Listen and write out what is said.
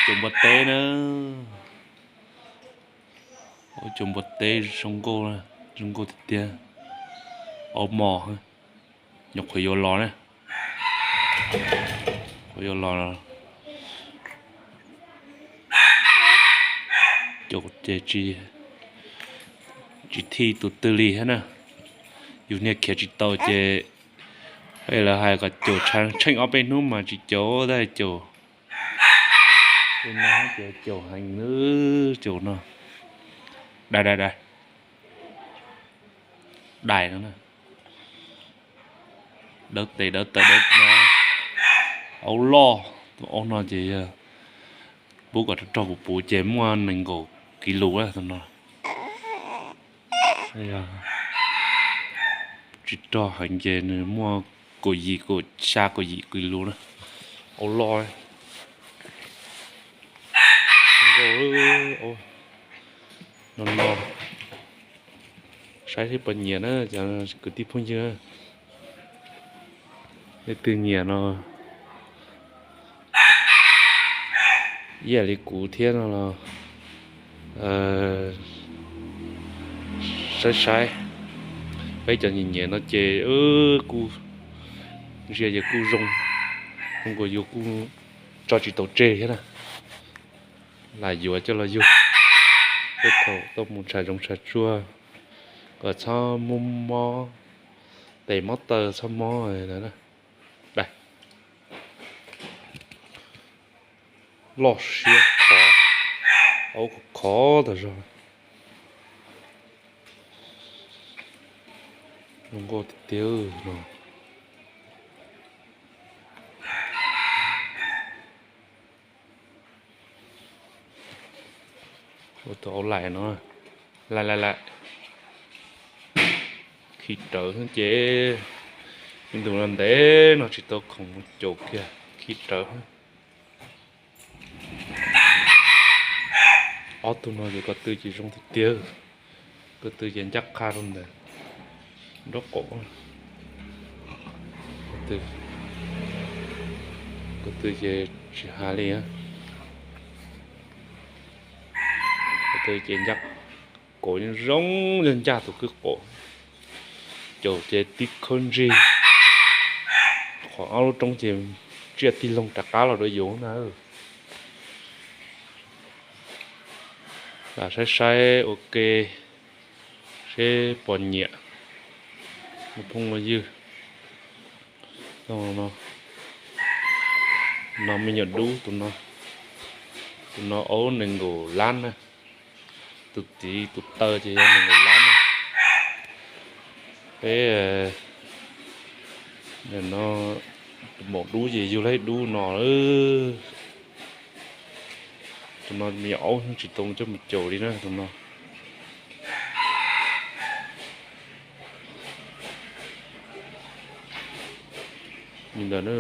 Cov npua teb na, cov npua teb zoo nkauj, zoo nkauj tiag tiag. Aub mos, nyuam qhuav yuav los na, qhuav yuav los. Caum ces tsis, tsis thij tus twg li thiab na. Yus niag khiav tsis tau ces lawv hais kom caum tsheej ob peb hnub mas tsis caum, tab caum. Tus no ces caum heev, caum no. Dai dai dai, dais no na. Dawb tes dawb taw dawb no. Aub loj, tus aub no ces yog pub kom rog rog puv puv ces muaj nees nkaum kis lus tus no. Tsis rog heev ces nws muaj kaum yim, kaum xya kaum yim kis lus na. Aub loj nkauj no no. Saib seb puas nyiam na cov kwv tij phooj ywg. Leej twg nyiam no ib yam li kuv thiab no los saib saib. Peb cov nyiam nyiam no ces kuj ntsia ces kuj zoo, zoo nkaus yus kuj tso tsis tau tseg thiab na. Lam yuav coj los yug, tej thaum tuaj mus tsham zoov tsham tsuag kom txhob muaj mob tes mob taw txhob mob na. Loj siab khov, aub khov tas zog. Zoo nkauj tiag tiag no. Ua tus aub laim no, laim laim laim. Khi rawv ces ib ntus no ntev no tsis tau khoom mus caum kiag, khi rawv. Ob tug no ces ko tw ces zoo tiag tiag, ko tw ces ncaj qha rau ntawm nraub qaum. Ko tw ces tsis hais li, ko tw ces ncaj, kaum zoo yog ncaj tus kwj qaum. Caum ces tib khawb ntsig, qhov ob lub roob ces tsiaj tig loo rov qab los rau yus na. Lam saib saib ua ke seb puas nyiam ua phooj ua ywg. No me nyuam dub tus no, tus no aub nees nkaum lab na. Tus txiv tus taw ces yog nees nkaum lab na. Peb no, tus maum dub ces yug laib dub no. Tus no me nyuam aub tsis tau coj mus caum li na tus no. Li ntawd na.